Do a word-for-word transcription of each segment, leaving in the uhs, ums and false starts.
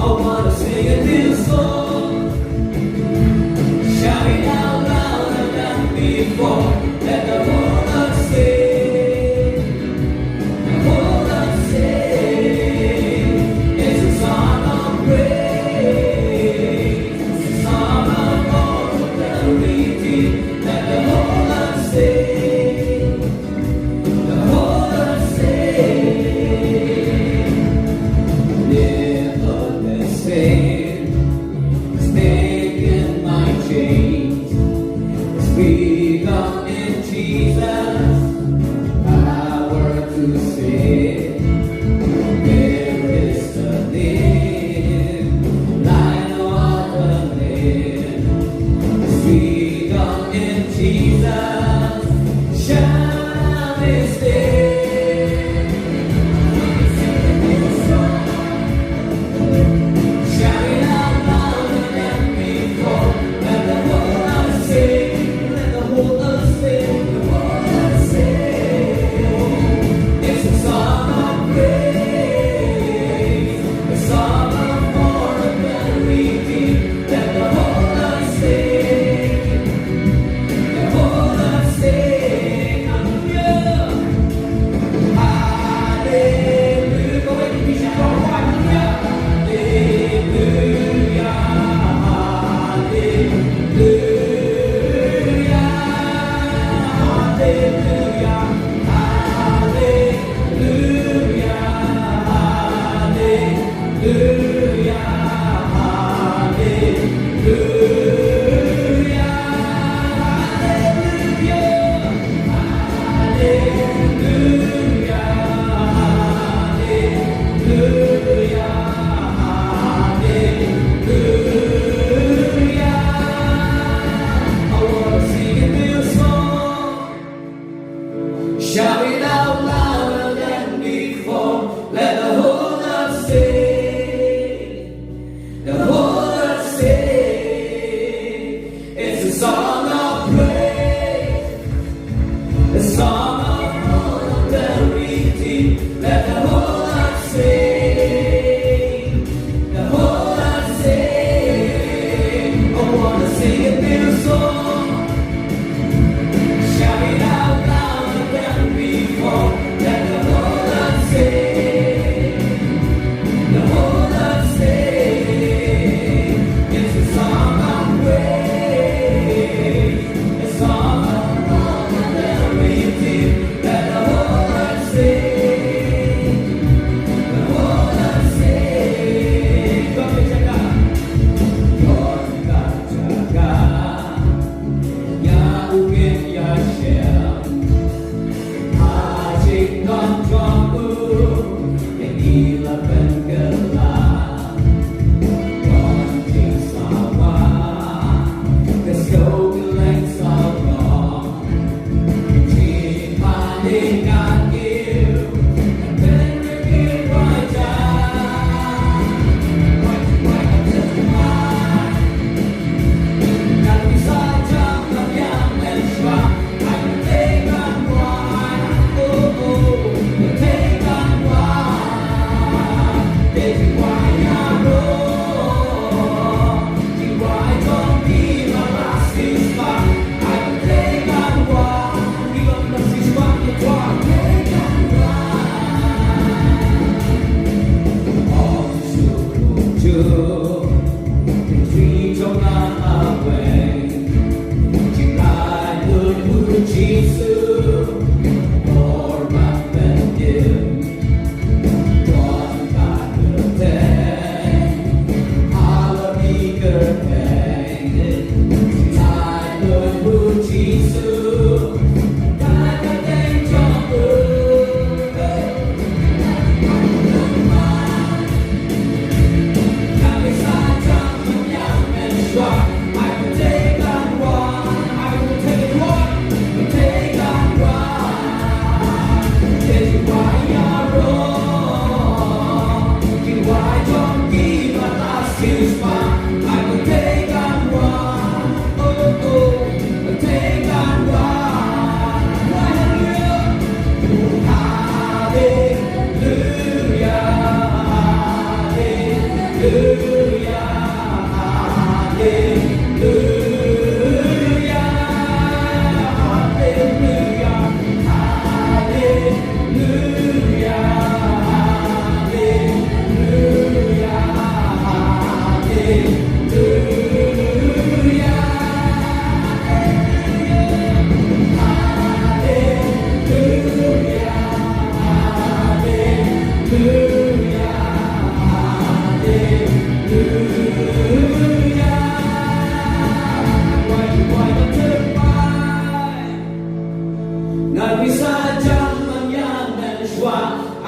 I wanna sing a new song. Shout it out louder than before. Let the whole earth sing. The whole earth sing. It's a song of praise. It's a song of prosperity. Let the whole earth sing. The whole earth sing.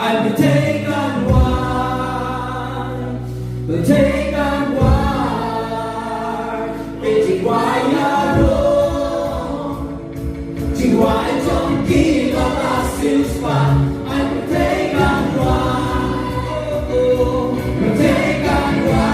Ai, phi thei kan wai, phi thei kan wai, phi thei wai ïa ruh. Jingwai jong ki la la siu spah. Ai, phi thei kan wai, phi thei kan wai.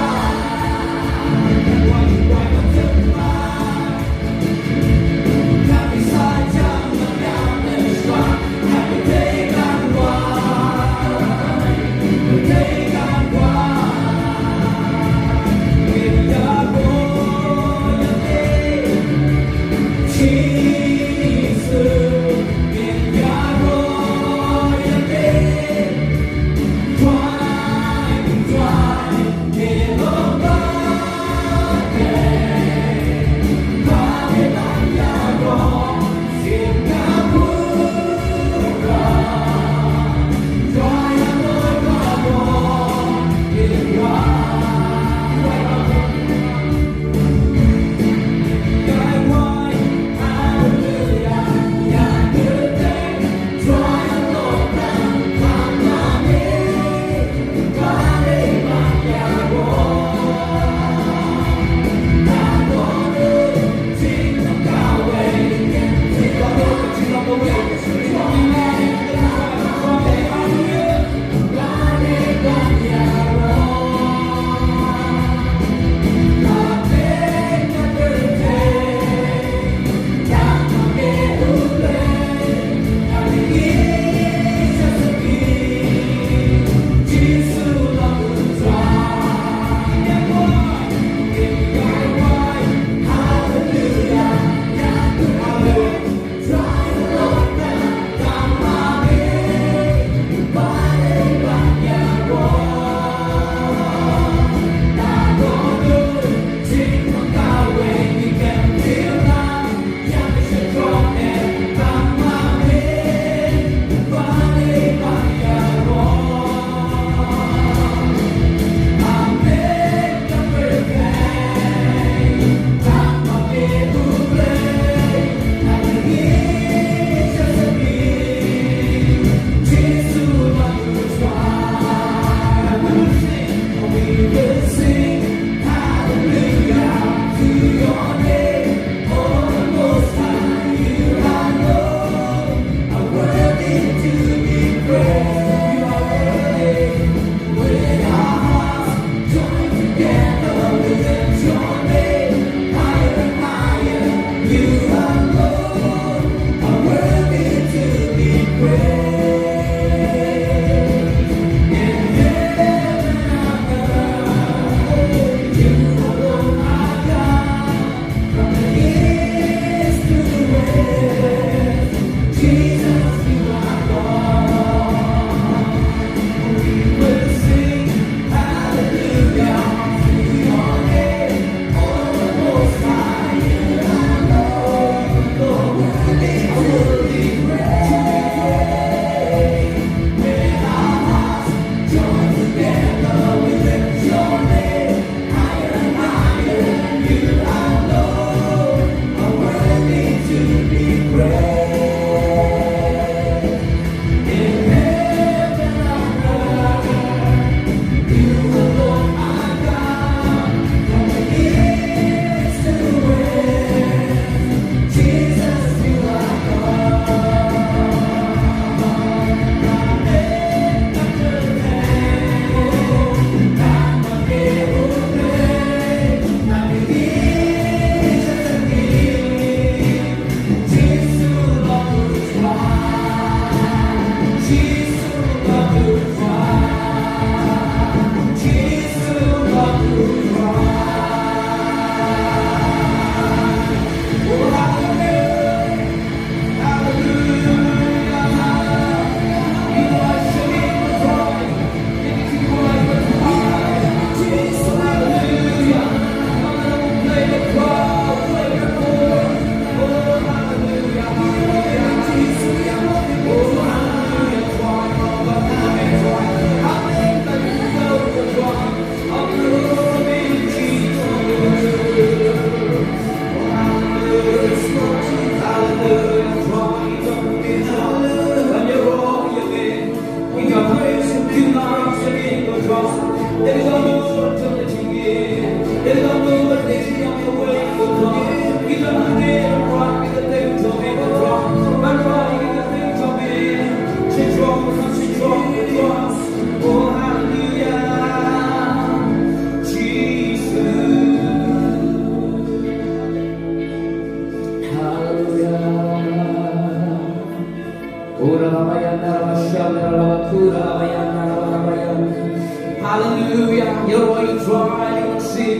Hallelujah. Ïaroh ïa u Trai, ïa u Trai.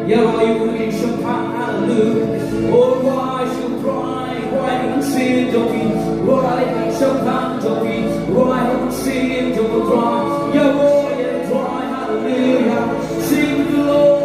Ïaroh ïa u Trai, ïa u Trai. Hallelujah. Oh, why should pride, why should sin to me? Why should sin to me? Why should sin to me? Ïaroh ïa u Trai, hallelujah. Sing to the Lord.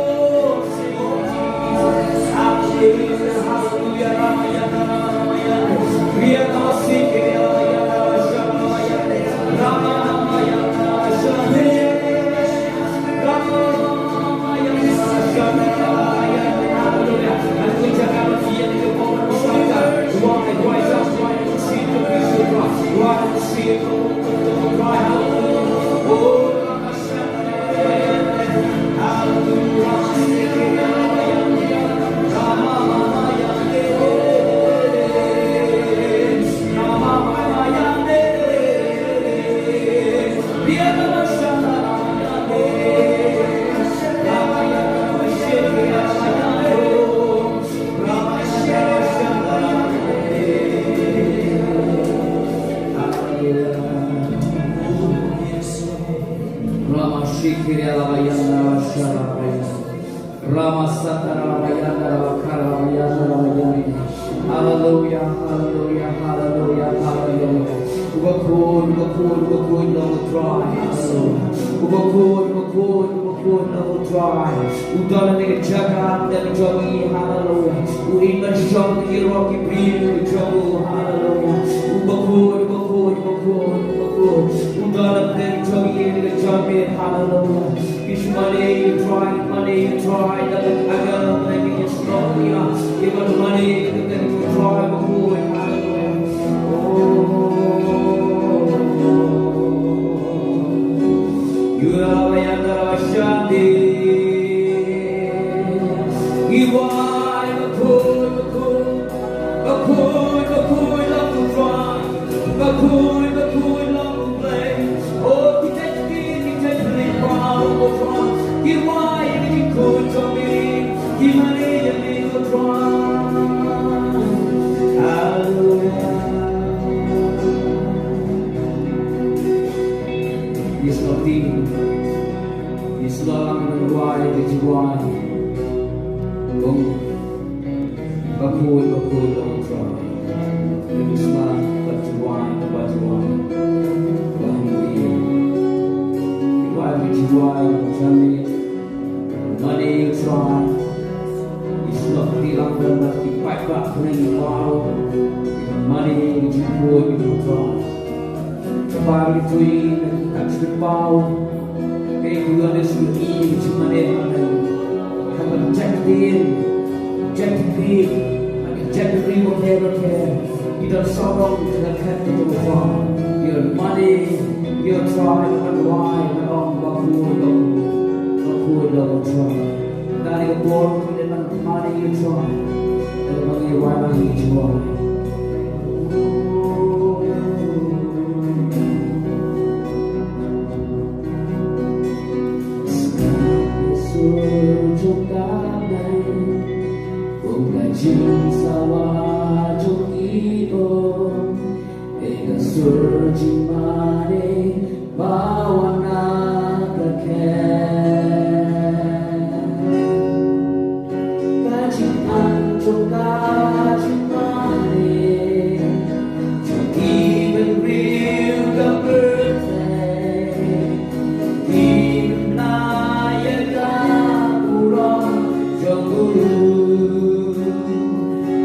Rama Shikiri Alabayana Sharabaya. Rama Satara Alabayana Rabakara Alabayana Alabayana. Hallelujah, hallelujah, hallelujah, hallelujah. Uba khuid, uba khuid, uba khuid long u Trai. Hallelujah. Uba khuid, uba khuid, uba khuid long u Trai. U don ha kane ka jaka, ha kane ka jaka, hallelujah. U ïeit ban shong ïa ki rok ki briew ki jong u, hallelujah. Uba khuid, uba khuid, uba khuid, uba khuid. U don ha kane ka jaka, ha kane ka jaka, hallelujah. Ki shu mane ïa u Trai, mane ïa u Trai, da ka jaka, da ka jaka, ki ban mane ïa u Trai, uba khuid, hallelujah. Oh, you are my understanding. Iwai bakhuid bakhuid, bakhuid bakhuid long u Trai, bakhuid bakhuid long u Blei. Oh, ki jait ki, ki jait ki ba u Trai. Iwai ki jingkhuid jong me, ki mane ïa me u Trai. Hallelujah. Yes, Lord. Is long the why the why. Bum. Bakhuid bakhuid long u Trai. It is long the why the why. Bum. Why the why the Trai. Mane ïa u Trai. Is long the long the why. Mane ïa u Trai. Ba ri tui na ki kat ki paw. Ke ku ïa ne su i ki mane mane. Ka ban jaitbynriew, jaitbynriew, jaitbynriew wa pher wa pher. Ki don sarong ki don khat ki don kwan. Ïa mane, ïa trai, ban wai, ban ong, ba khuid, ba khuid, ba khuid, ba khuid. Kane ka por, ki dei ban mane ïa trai. Dei ban ïa wai ban ïa trai. Ka sur jong ka mei, kum ka jingsawa jong ki bym, ïa ka sur jingmane ba wan na ka khet. Ka jingpang jong ka jingmane jong ki bynriew ka pyrthei, ki bym la ïa ka burom jong u.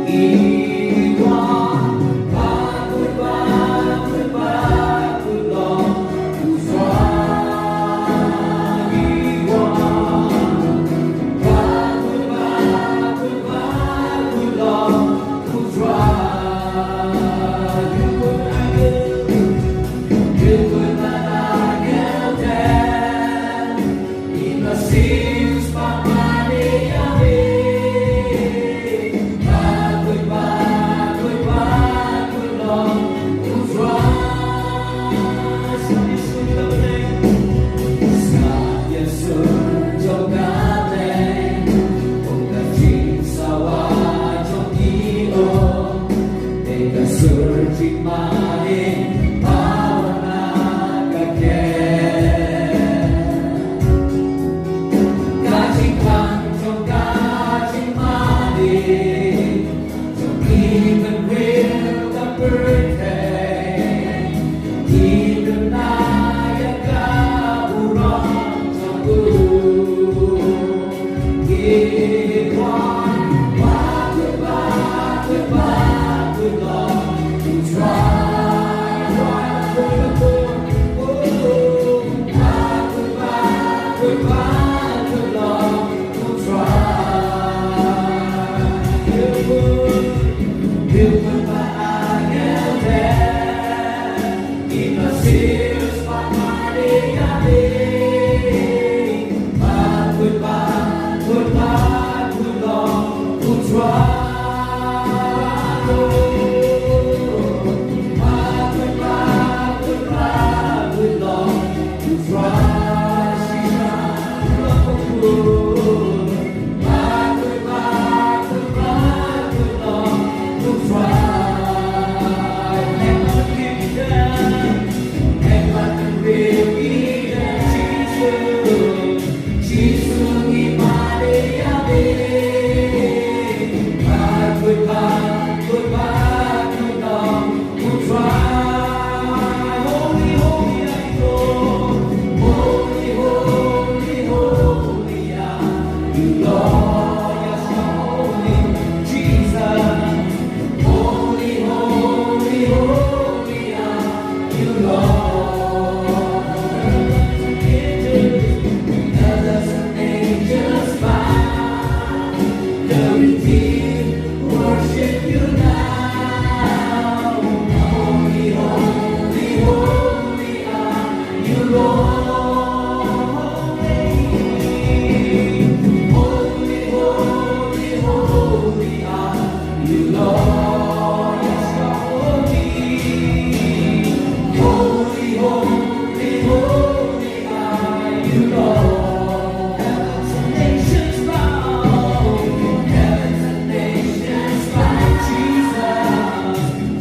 Ki wan bad u, bad u, bad u.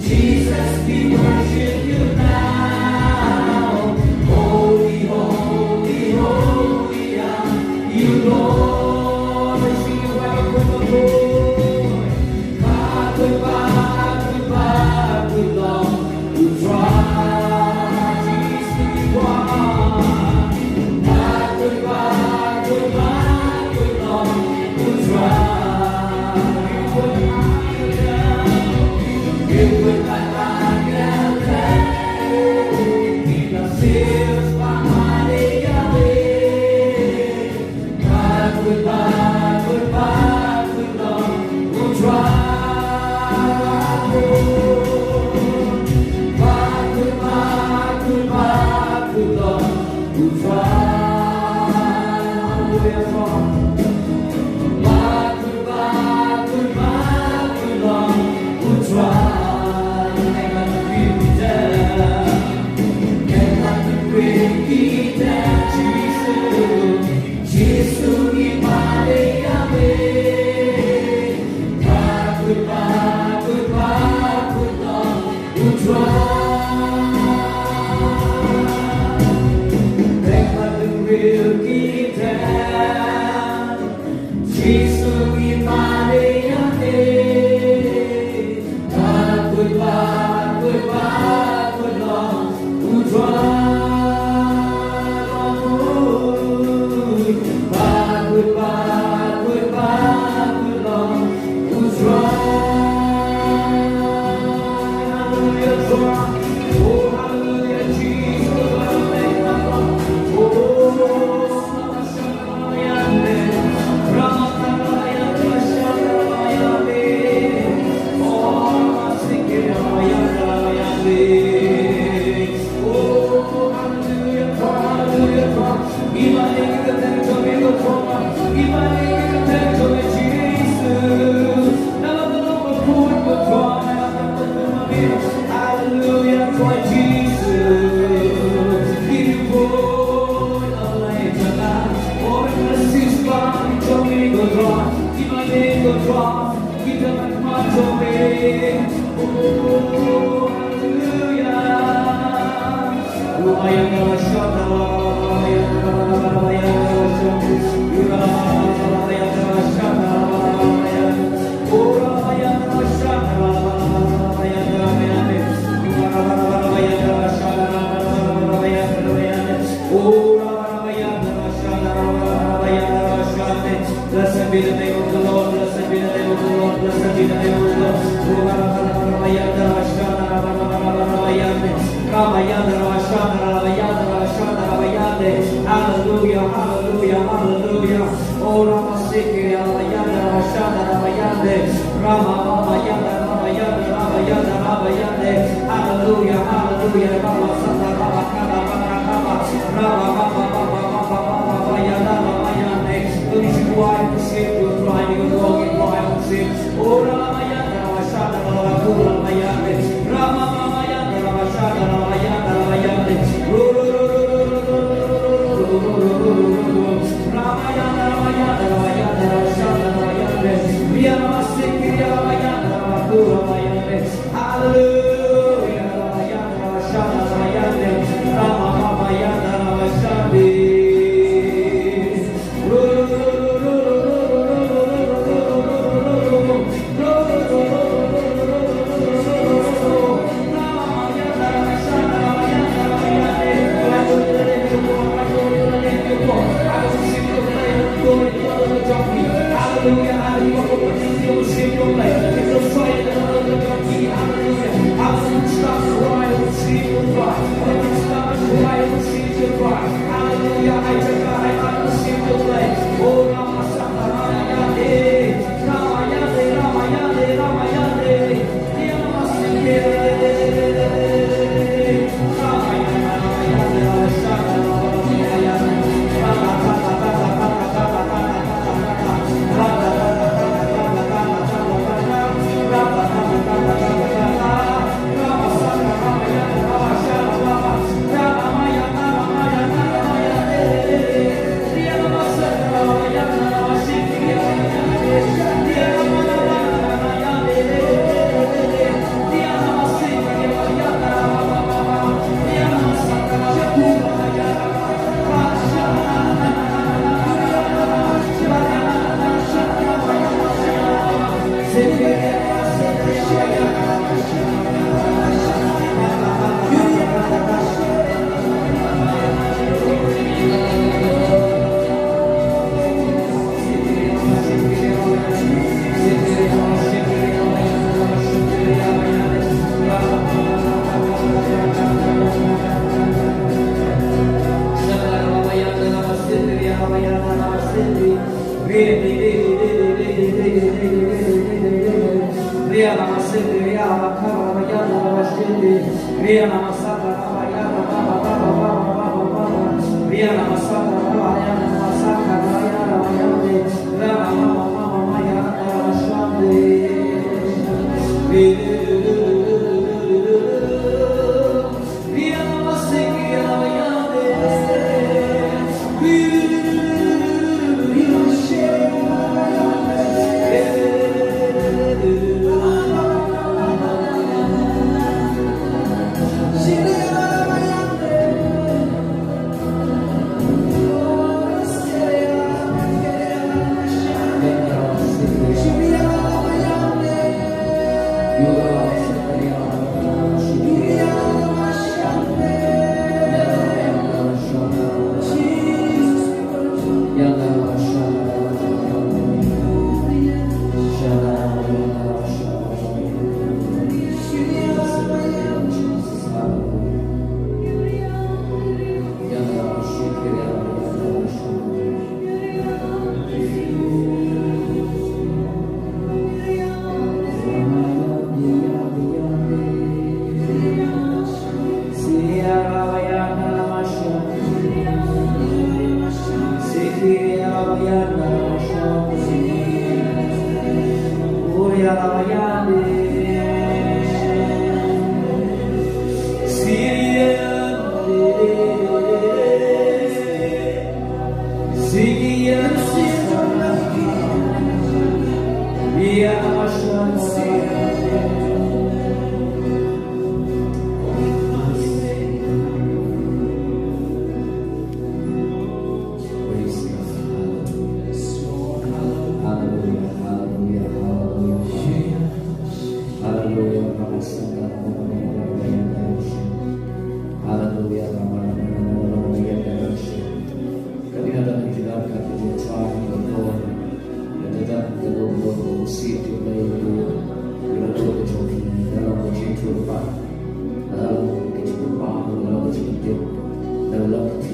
Jesus, we worship you now. Holy, holy, holy are you, Lord. Let's sing it right up with the Lord. Backward, backward, backward, Lord. We try, Jesus, we want. Backward, backward, backward, Lord. We try. Blessed be the name of the Lord, blessed be the name of the Lord, blessed be the name of the Lord. Hallelujah, hallelujah, hallelujah. Oh, Rama Sikiri, Rama Yanda, Rama Shanda, Rama Yande. Rama, Rama Yanda, Rama Yanda, Rama Yanda, Rama Yande. Hallelujah, hallelujah. Rama Sanda, Rama Kanda, Rama Rama. Rama, Rama, Rama, Rama, Rama, Rama Yanda, Rama Yande. Those who are in the ship, you are driving along, you are in the ship. Oh, Rama Yanda, Rama Shanda, Rama Kura, Rama Yande. Rama, Rama Yanda, Rama Shanda, Rama Yanda, Rama Yande. Ro, ro, ro, ro. Hallelujah. Praise God. Hallelujah, hallelujah, hallelujah. Hallelujah. Hallelujah. Ka dei na ka jingkyrkhu ka jong u Trai, ka jingkyrkhu. Ka dei na ka jingkyrkhu ka jong u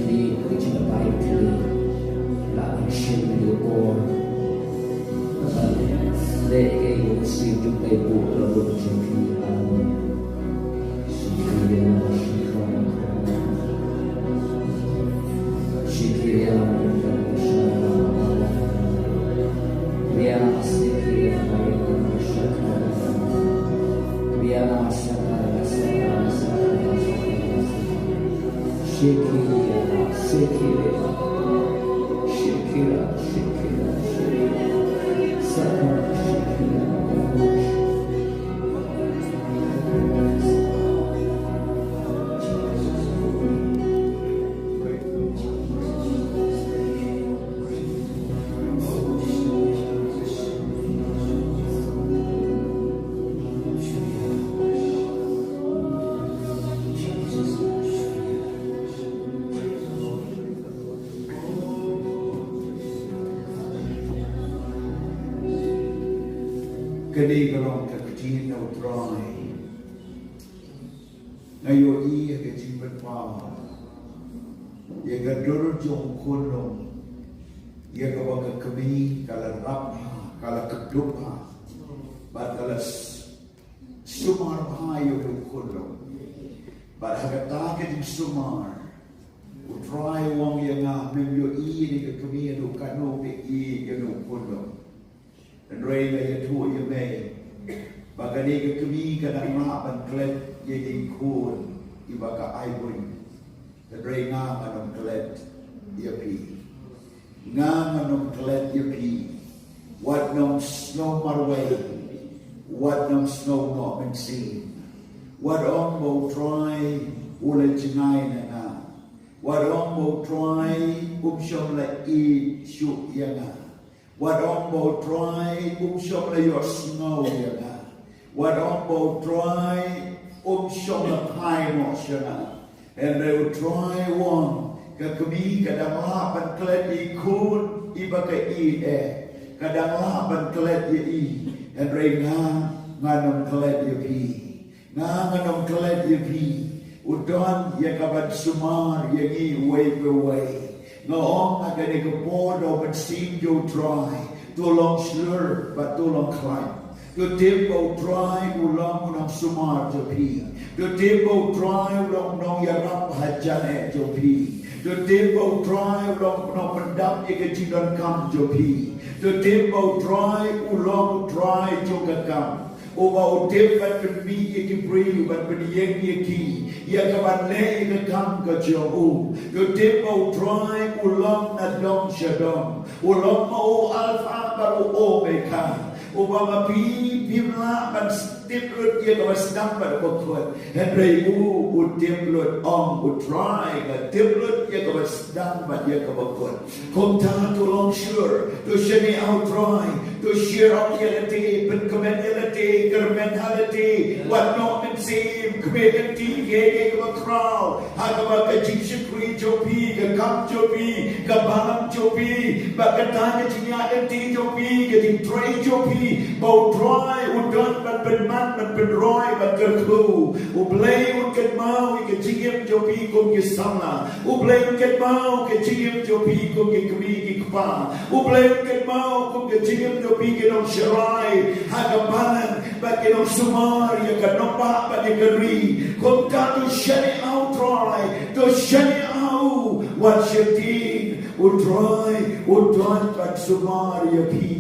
Blei, ka jingkyrkhu ka jong u Blei, ka jingkyrkhu ka jong u Blei, ka jingkyrkhu ka jong u Blei, ka jingkyrkhu ka jong u Blei. La ka jingkyrkhu ka jong u Blei. La ka jingkyrkhu ka jong u Blei. Kane ka long ka ktien na U Trai. Nga ïohi ïa ka jingpynpaw, ïa ka dur jong u khunlung, ïa kaba ka kmie ka la rap bha, ka la kdup bha, bad ka la s-, sumar bha ïa u khunlung. Bad ha kata ka jingsumar, U Trai u ong ïa nga, mem ïohi ïa kane ka kmie haduh katno ka ïeit ïa u khunlung. Hynrei nga ïathuh ïa me ba kane ka kmie ka dang lah ban klet ïa i khun iba ka ai buiñ. Hynrei nga ngan ym klet ïa phi. Nga ngan ym klet ïa phi. Wat nym sngew marwei. Wat nym sngew noh mynsiem. Wat ong ba U Trai u la jngai na nga. Wat ong ba U Trai um shym la ïeit shuh ïa nga. Wat ong ba U Trai um shym la ïohsngew ïa nga. Wat ong ba U Trai um shym la phai noh sha nga. Hynrei U Trai u ong, ka kmie ka dang lah ban klet ïa i khun iba ka ïeit eh. Ka dang lah ban klet ïa i. Hynrei nga, ngan ym klet ïa phi. Nga ngan ym klet ïa phi. U don ïa ka ban sumar ïa ngi uwei pa uwei. Nga ong ha kane ka por, da u mynsiem jong U Trai, to long shlur bad to long khlaiñ. To tip ba U Trai u long u nongsumar jong phi. To tip ba U Trai u long u nongïarap ha jan eh jong phi. To tip ba U Trai u long u nongpyndap ïa ka jingdonkam jong phi. To tip ba U Trai u long U Trai jong ka kam, uba u tip ban pynmih ïa ki briew, ban pynïeng ïa ki ïa ka ban leh ïa ka kam ka jong u. To tip ba U Trai u long na dong sha dong, u long ma u Alpha bad u Omega, uba ma phi phim lah ban tip lut ïa kaba sdang bad kaba kut. Hynrei u, u tip lut, ong U Trai, nga tip lut ïa kaba sdang bad ïa kaba kut. Kumta to long shlur, to shaniah ha U Trai, to share out ïa lade, pynkmen ïa lade, kyrmen ha lade, wat noh mynsiem, khmih lynti ïa kaba khraw ha kaba ka jingshakri jong phi, ka kam jong phi, ka balang jong phi, bad kata ka jingïaid lynti jong phi, ka jingtrei jong phi, ba U Trai u don ban pynman, ban pynroi, ban kyrkhu. U Blei un kynmaw ïa ka jingim jong phi kum ki samla. U Blei un kynmaw ka jingim jong phi kum ki kmie ki kpa. U Blei un kynmaw kum ka jingim jong phi ki nongsharai ha ka balang, bad ki nongsumar ïa ka nongbah bad ïa ka ri. Kumta to shaniah ha U Trai, to shaniah ha u, wat sheptieng. U Trai u don ban sumar ïa phi.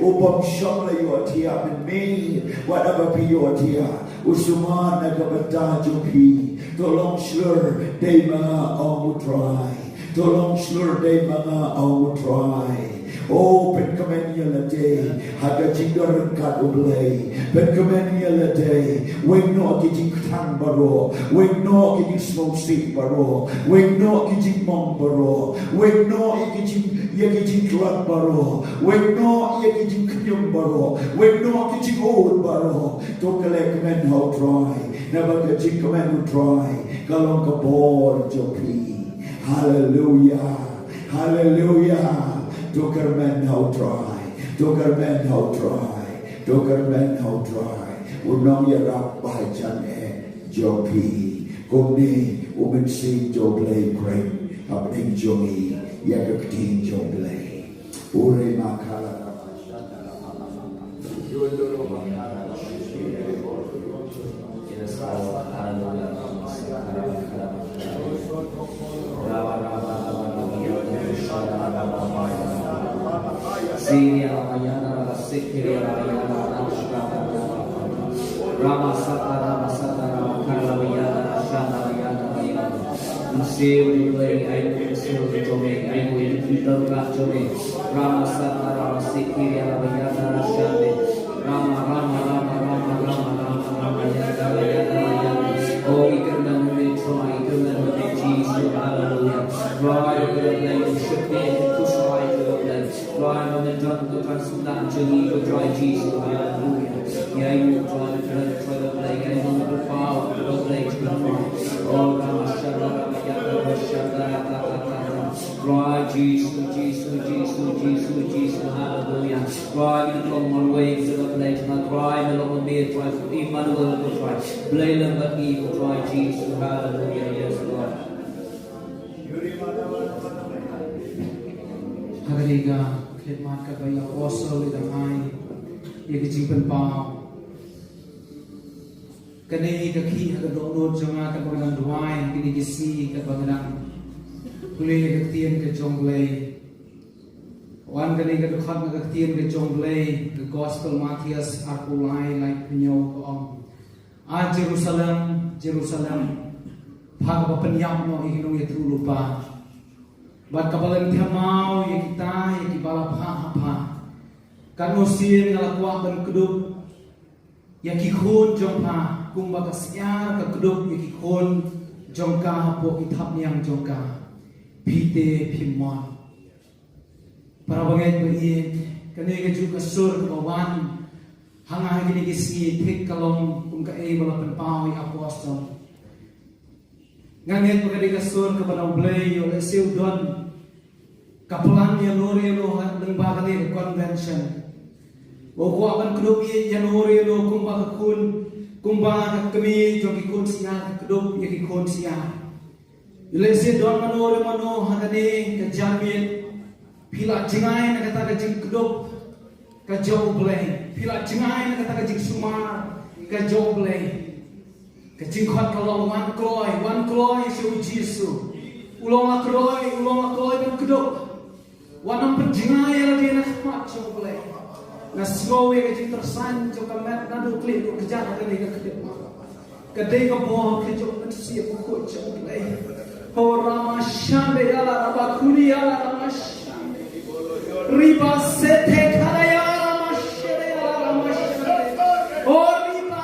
U bym shym la ïohthiah mynmiet, wat haba phi ïohthiah, u sumar na ka bynta jong phi. To long shlur, dei ma nga, ong U Trai. To long shlur, dei ma nga, ong U Trai. O, pynkmen ïa lade ha ka jingdon ryngkat U Blei. Pynkmen ïa lade. Weng noh ki jingkthang baroh, weng noh ki jingsngewsih baroh, weng noh ki jingmong baroh, weng noh ïa ki jing, ïa ki jingtlot baroh, weng noh ïa ki jingkhñium baroh, weng noh ki jingud baroh. To klet kmen ha U Trai, naba ka jingkmen U Trai ka long ka bor jong phi. Haleluia. Haleluia. To kyrmen ha U Trai. To kyrmen ha U Trai. To kyrmen ha U Trai, u nongïarap ba hajan eh jong phi. Kumne u Mynsiem jong U Blei u kren hapdeng jong ngi ïa ka ktien jong U Blei. Ure ma kala. Mynsiem Blei, ai nguh ïa ka sur jong me, ai nguh ïa ka jingtyrkhong jong me. Rama sata rama sikiri rama yata rashande. Rama, Rama, Rama, Rama, Rama, Rama, Rama, Yata, Yata, Yata. Oh, ikirna name Trai, ikirna name Jisu, haleluya. Trai, ikirna name Shakti, Kushai, ikirna name Trai, name Trai, Trai, Sunda, Jani, Trai, Jisu, haleluya. Yai mu Trai, Trai, Trai, Trai, yai mu Trai, Trai, Trai. Oh, Rama, Shanda, Rama, Yata, Shanda, Rama, Rama, Rama. Trai Jisu, Jisu, Jisu, Jisu, Jisu, haleluya. Trai ngi long marwei sha ka Blei, Trai ngi long marwei, Trai Immanuel, Trai Blei lem bad ngi, Trai Jisu, haleluya. Yes, Lord. Ha kane ka khlieh mat kaba ïa u apostle i dang ai ïa ka jingpynpaw. Kane ka khlieh ha ka dohnud jong nga kaba nga dang duwai, kine ki sngi kaba nga dang pule ïa ka ktien ka jong U Blei. Wan kane ka dkhot na ka ktien ka jong U Blei, ka Gospel Mathaios arphew lai, laiphew hynñiew ka ong: A Jerusalem, Jerusalem, pha kaba pynïap noh ïa ki nongïathuhlypa bad kaba lynthem maw ïa kita ïa kiba la phah ha pha. Katno sien nga la kwah ban kdup ïa ki khun jong pha kumba ka syiar ka kdup ïa ki khun jong ka hapoh ki thapniang jong ka, phi te phim mon. Para bangeit ba ïeit, kane ka juh ka sur kaba wan ha nga ha kine ki sngi thik ka long kum kaei ba la pynpaw ïa u apostol. Nga ngeit ba ka dei ka sur kaba na U Blei, ïoh lehse u don ka plan ïano re ïano ha lyngba kane ka convention. Ba u kwah ban kdup ïa ïano re ïano kumba ka khun, kumba ka kmie jong ki khun syiar ka kdup ïa ki khun syiar. Lehse don mano re mano ha kane ka janmiet, phi la jngai na kata ka jingkdup ka jong U Blei, phi la jngai na kata ka jingsumar ka jong U Blei. Ka jingkhot ka long, wan kloi, wan kloi sha U Jisu. U long la kloi, u long la kloi ban kdup. Wat nang pynjngai ïa lade na khmat jong U Blei. Nga sngew ïa ka jingtyrsan jong ka met naduh kli ruh ka jaka kane ka kdip. Ka dei ka bor ka jong U Mynsiem Bakhuid jong U Blei. Ho rama shande ïa la rama kuni ïa la rama shande. Riba sete kada ïa la rama shande ïa la rama shande. O riba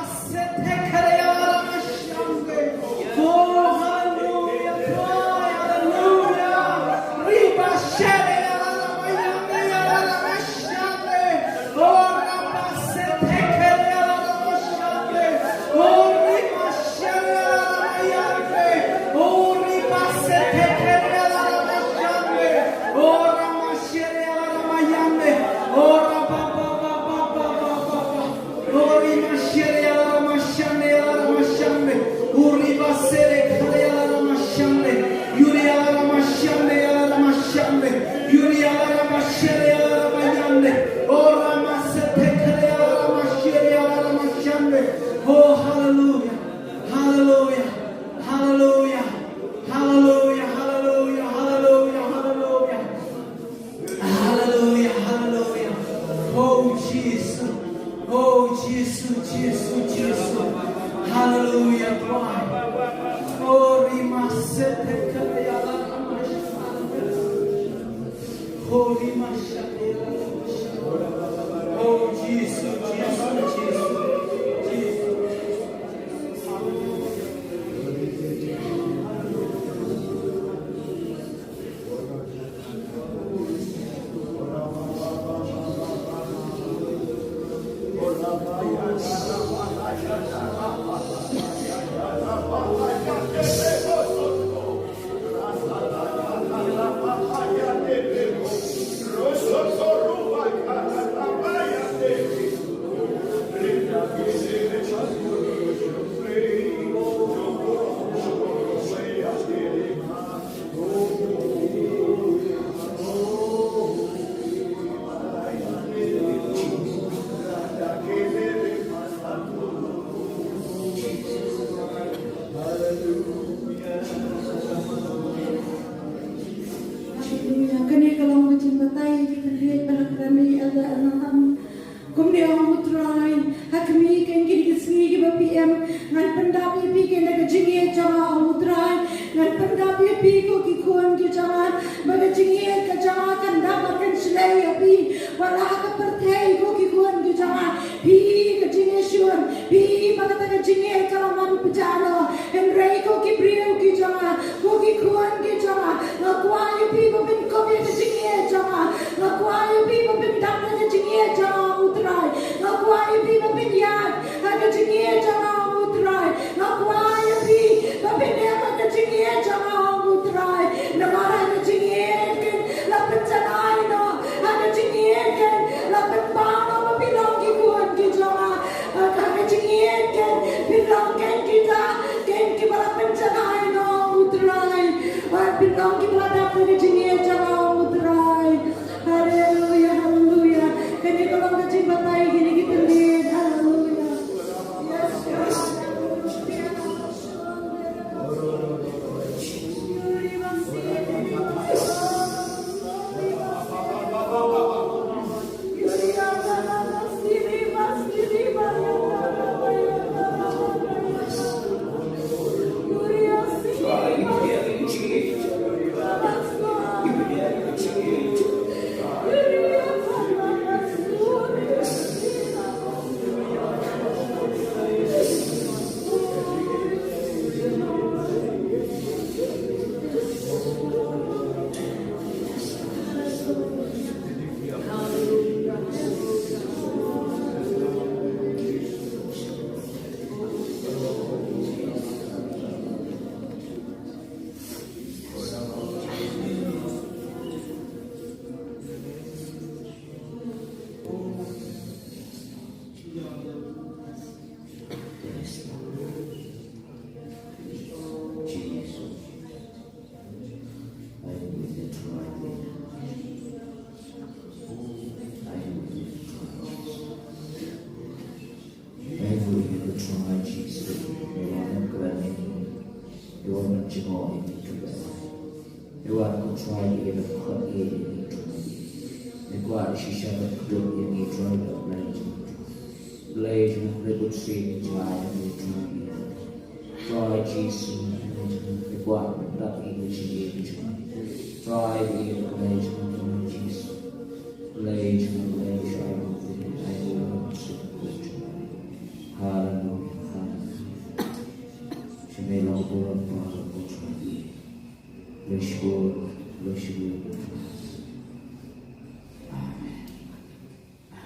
Ori mashele ya la mashande. Uri basele kare ya la mashande. Yuri ya la mashande ya la mashande. Yuri ya la mashele ya la mayande. Ora masete kare ya la mashele ya la mashande. Oh, hallelujah. Hallelujah. Hallelujah. Hallelujah. Hallelujah. Hallelujah. Hallelujah. Hallelujah, hallelujah. Oh, Jisu. Oh, Jisu, Jisu, Jisu. Hallelujah, Tuhan. Oh, rima sete kaya la. Oh, rima sete. Oh, Jisu, Jisu, Jisu. Jisu. Haleluya. Kane ka long ka jingbatai ïa ki khyndiat ba la kren ïa Elder Abraham. Kumne ong U Trai, ha khmih kane ki sngi kiba phi em, ngan pyndap ïa phi kane ka jingïeit jong nga ong U Trai, ngan pyndap ïa phi ko ki khun ki jong nga, ba ka jingïeit ka jong nga kan dap bad kan shlei ïa phi, wat la ha ka pyrthei ko ki khun ki jong nga, phi ka jingïashun, phi ba kata ka jingïeit ka la wan pjah noh, hynrei ko ki briew ki jong nga, ko ki khun ki jong nga, nga kwah ïa phi ba phin kup ïa ka jingïeit jong nga, nga kwah ïa phi ba phin dap ïa ka jingïeit jong nga ong U Trai, nga kwah ïa phi ba phin ïaid ha ka jingïeit jong nga ong U Trai, nga kwah ïa phi ba phin dap ha ka jingïeit jong nga ong U Trai, namar ha ka jingïeit kan la pynjanai noh, ha ka jingïeit kan la pynpaw noh ba phi long ki khun ki jong nga, ha ka jingïeit kan phin long kan kita kan kiba la pynjanai noh ong U Trai. Wan pynlong ki ba la dap da ka jingïeit jong nga ong U Trai. Haleluya, haleluya. Kane ka long ka jingbatai kine ki khyndiat. Haleluya. Yes, yes. Trai ïa da khot ïa ïa ïa Trai. Ïa kwah da shisha da kdup ïa ïa Trai da Blei jong. Blei jong, Blei Bunsien ïa Trai ïa ïa Trai. Trai Jisu, Blei jong, ïa kwah da ïa ïa jong. Trai ïa da Blei jong, Trai Jisu. Blei jong, Blei jong, Blei jong, Blei jong. Haleluya, haleluya. Shemei long burom, burom, burom. Bless you, bless you. Amen. Amen.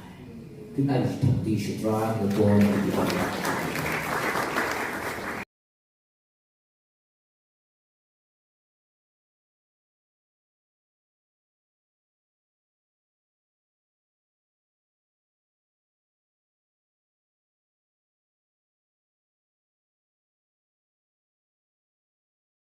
Can I just talk to you, Shadrach, the boy?